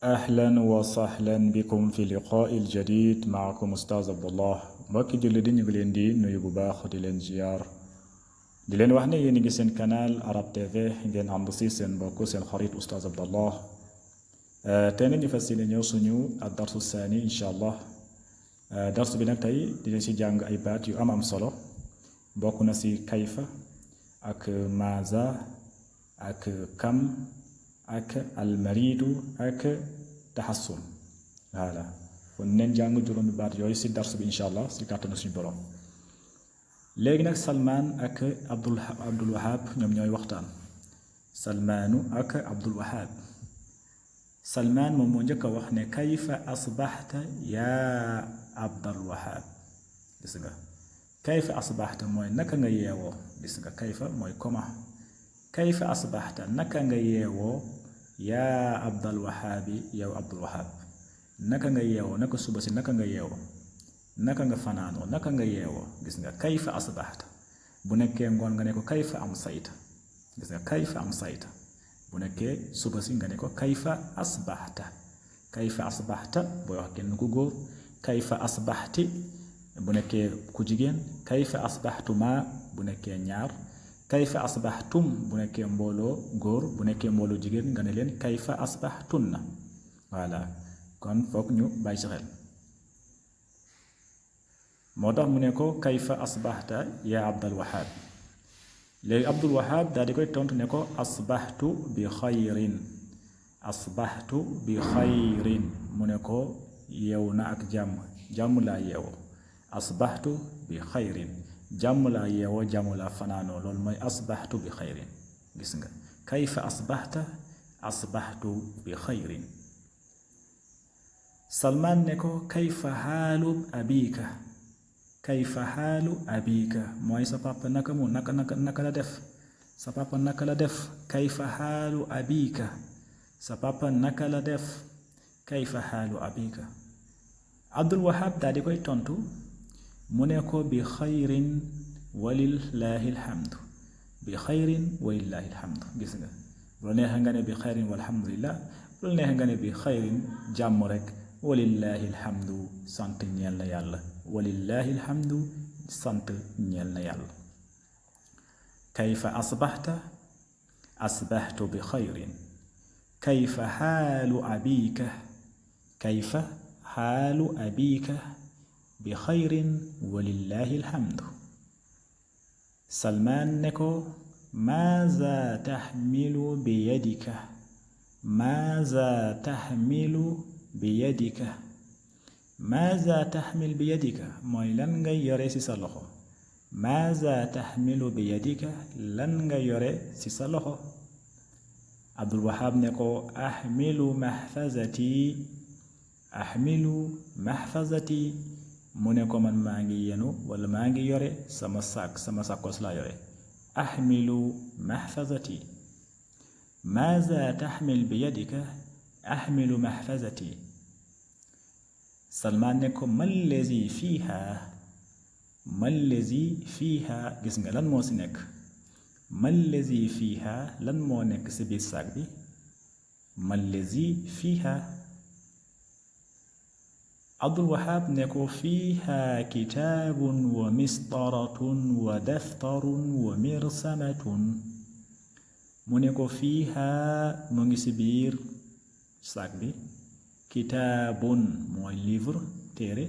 أهلا وسهلا بكم في لقاء الجديد معكم أستاذ عبد الله mbokki julli di ñu ngi leen di nuyu bu baax di leen ziar di leen wax ne yéen a ngi seen canal Arab TV ngeen ànd si seen mbokk seen xarit Oustaz Abdallah tey nag ñu fas yéene ñëw suñu darsu saani incha allah darsu bi nag tey dina si jàng ay baat yu am solo bokk na si kayfa ak maaza ak kam ak almaridu ak taxassun voilà kon neen jàng juróomi baat yooyu si darsu bi incha allah si kàttanu suñu borom léegi nag Salmaan ak Abdul Wahab ñoom ñooy waxtaan Salmaanu ak Abdul Wahab Salmaan moom moo njëkk a wax ne kayfa asbaxta yaa Abdul Wahab gis nga kayfa asbaxta mooy naka nga yeewoo gis nga kayfa mooy comment kayfa asbaxta naka nga yeewoo yaa Abdul Wahaabi yow Abdul Wahab naka nga yeewoo naka suba si naka nga yeewoo naka nga fanaanoo naka nga yeewoo gis nga kayfa asbaxta bu nekkee ngoon nga ne ko kayfa am sayta gis nga kayfa am sayta bu nekkee suba si nga ne ko kayfa asbaxta booy wax kenn ku góor kayfa asbaxti bu nekkee ku jigéen kayfa asbaxtuma bu nekkee ñaar kayfa asbaxtum bu nekkee mbooloo góor bu nekkee mbooloo jigéen nga ne leen kayfa asbaxtunna voilà kon foog ñu bàyyi ci xel moo tax mu ne ko kayfa asbaxta yaa Abdul Wahab léegi Abdul Wahab daal di koy tontu ne ko asbaxtu bi xayrin mu ne ko yeewu na ak jàmm laa yeewoo asbaxtu bi xayrin jàmm laa yeewoo jàmm laa fanaanoo loolu mooy asbaxtu bi xayrin gis nga kayfa asbaxtu bi xayrin Salmaan ne ko kayfa xaalu abika mooy sa papa naka la def sa papa naka la def kayfa xaalu abika sa papa naka la def kayfa xaalu abika Abdul Wahab daal di koy tontu mu ne ko bi xayrin walillahi alhamdu gis nga bu la neexee nga ne bi xayrin walhamdulillah bu la neexee nga ne bi xayrin jàmm rek walillahi alhamdu sant ñeel na yàlla walillahi alhamdu sant ñeel na yàlla kayfa asbaxta asbaxtu bi xayrin kayfa xaalu abika bi xayrin walillahi alhamdu Salmaan ne ko maaza taxmilu bi yadika maaza taxmil bi yadika mooy lan nga yore ci sa loxo maaza taxmilu bi yadika lan nga yore ci sa loxo Abdul Wahab ne ko axmilu maxfazati mu ne ko man maa ngi yenu wala maa ngi yore sama sakkos laa yore axmilu maxfazati maaza taxmil bi yadika axmilu maxfazati Salmaan ne ko mallazi fiiha gis nga lan moo si nekk mallazi fiiha lan moo nekk si biir saak bi mallazi fiiha Abdul Wahab ne ko fiiha kitaabun wa mistaratun wa daftarun wa mirsamatun mu ne ko fiiha mu ngi si biir saak bi kitaabun mooy livre téere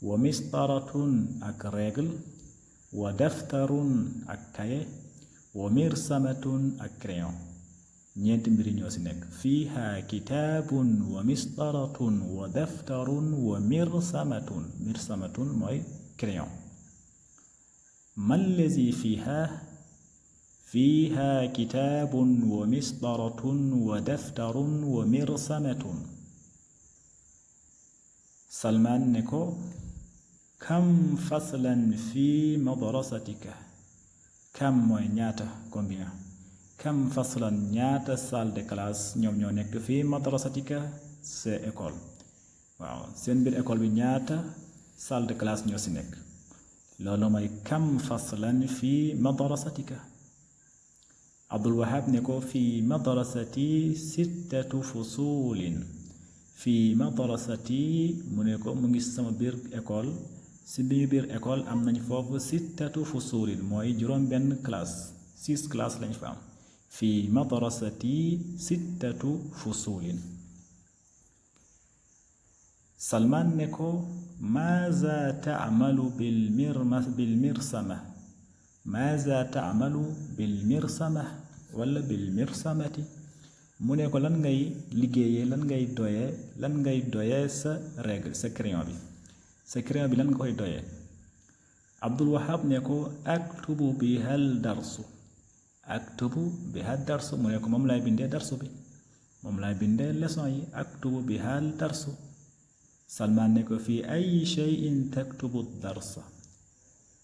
wa mistaratun ak règle wa daftarun ak kaye wa mirsamatun ak crayon ñeenti mbiri ñoo ci nekk fiiha kitaabun wa mistaratun wa daftarun wa mirsamatun mooy crayon mallazi fiiha kitaabun wa mistaratun wa daftarun wa mirsamatun Salmaan ne ko kam faslan fi madrasatika kam mooy ñaata combien kam faslan ñaata salle de classe ñoom ñoo nekk fii madrasatika sa école waaw seen biir école bi ñaata salle de classe ñoo ci nekk loolu mooy kam faslan fii madrasatika Abdul Wahab ne ko fi madrasati 6 fusulin في مدرستي منيكو مونغي سما بير ايكول سي بير ايكول ام ناني فوفو 6 فصول موي جوروم بن كلاس 6 كلاس لاني فام في مدرستي 6 فصول. سلمان نيكو ماذا تعمل بالمرسمة ماذا تعمل بالمرسمة ولا بالمرسمة منيكو لان غاي ليغيي لان غاي دويه سا ريغل سا كريون بي لان غاي دويه. عبد الوهاب نيكو اكتب بها الدرس منيكو موم لاي بيندé درس بي موم لاي بيندé leçon yi اكتب بها الدرس. سلمان نيكو في أي شيء تكتب الدرس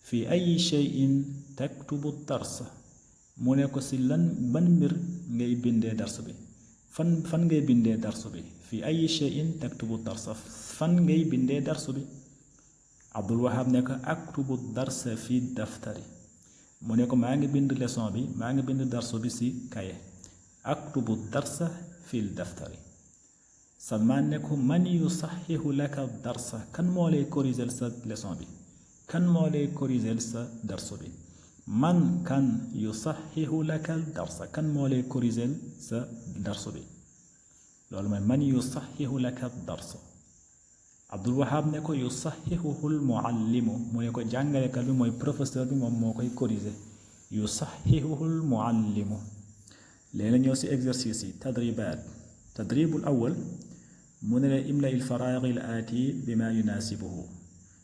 في أي شيء تكتب الدرس مونيكو سيلان بن مير غاي بيندé درس بي فن غاي بيندé درس بي في أي شيء تكتب الدرس فن غاي بيندé درس بي. عبد الوهاب نيكو أكتب الدرس في الدفتر مونيكو ماغي بيند ليسون بي ماغي بيند درس بي سي كاي أكتب الدرس في الدفتر. سلمان نيكو من يصحح لك الدرس كان مولاي كوريزل سا ليسون بي كان مولاي كوريزل سا درس بي من كان يصحح لك الدرس كان مولاي كوريزل سا درس بي لول من يصحح لك الدرس. عبد الوهاب نيكو يصححه المعلم مونيكو جانغالي كالبي موي بروفيسور بي موم موكاي كوريزي يصححه المعلم. لينا نيو سي اكزرسيسي تدريبات. تدريب الأول من إملاء الفراغ الآتي بما يناسبه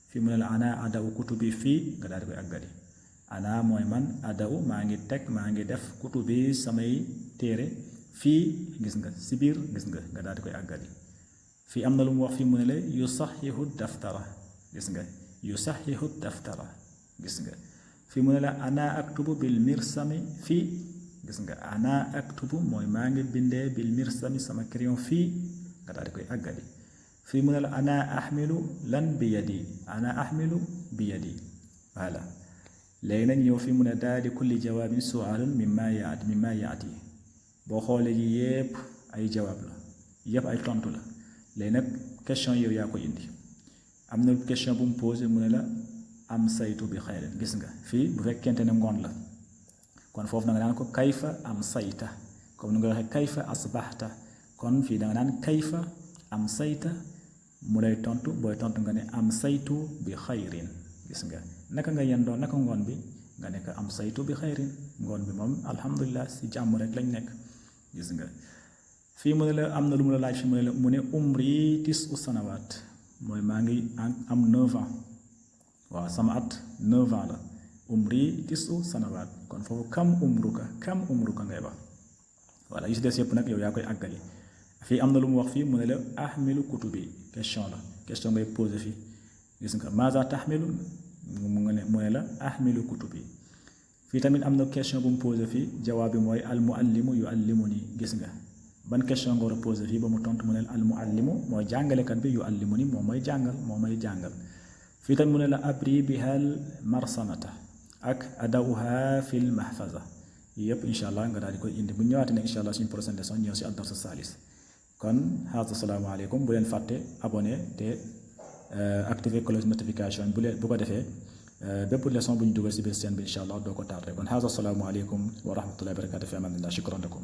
في من أنا أدعو كتبي في غدار بي أغادي أنا موي من أدعو ماغي تك ماغي دف كتبي سامي تيري في غيسنغا سبير غيسنغا غدار بي أغادي. في أمنا لوم واخ في من يصحح الدفتر غيسنغا يصحح الدفتر غيسنغا. في من أنا أكتب بالمرسم في غيسنغا أنا أكتب موي ماغي بيندé بالمرسم سما كريون في غادي كوي اغادي. في من انا احمل لن بيدي انا احمل بيدي فوالا. لينا نيو في من دال كل جواب سؤال مما ياتي بو خولي ييب اي جواب لا ييب اي تونتو لا. لينا كيسيون يو ياكو اندي امنا كيسيون بوم بوزي من لا ام سيتو بخير غيسنغا في بو فكنتene ngon la kon fofu nga nan ko kayfa am sayta comme nga waxe kayfa asbahta kon fi da nga nan kayfa am sayta mulay tontu boy tontu nga ne am saytu bi khairin gis nga naka nga yendo naka ngon bi nga ne ka am saytu bi khairin ngon bi mom alhamdulillah si jamm rek lañ nek gis nga fi mu ne la amna lu mu la laaj fi mu ne umri 9 sanawat moy ma ngi am 9 ans wa sama at 9 ans la umri 9 sanawat kon fofu kam umruka ngay wax wala yi dess yep nak yow ya koy agali. في أمنا لوم وقفي من لا أحمل كتبي كشان لا كشان غير بوزي في جسمك ماذا تحمل من لا أحمل كتبي. في تامين أمنا كشان بوم بوزي في جوابي موي المعلم يعلمني جسمك بان كشان غير بوزي في بمتونت من المعلم موي جانغال كاتبي يعلمني موي جانغال في تامين من لا أبري بها المرسمة أك أداؤها في المحفظة يب إن شاء الله غادي كو إندي بو نيواتي إن شاء الله سين بروسين ليسون نيو سي الدرس الثالث. kon haza assalamu alaykum bu len faté abonné té activer cloche notification bu ko défé bépp leçon bu ñu duggal ci bir chaîne bi inshallah do ko tardé kon haza assalamu alaykum wa rahmatullahi wa barakatuh fi amanillah shukran lakum.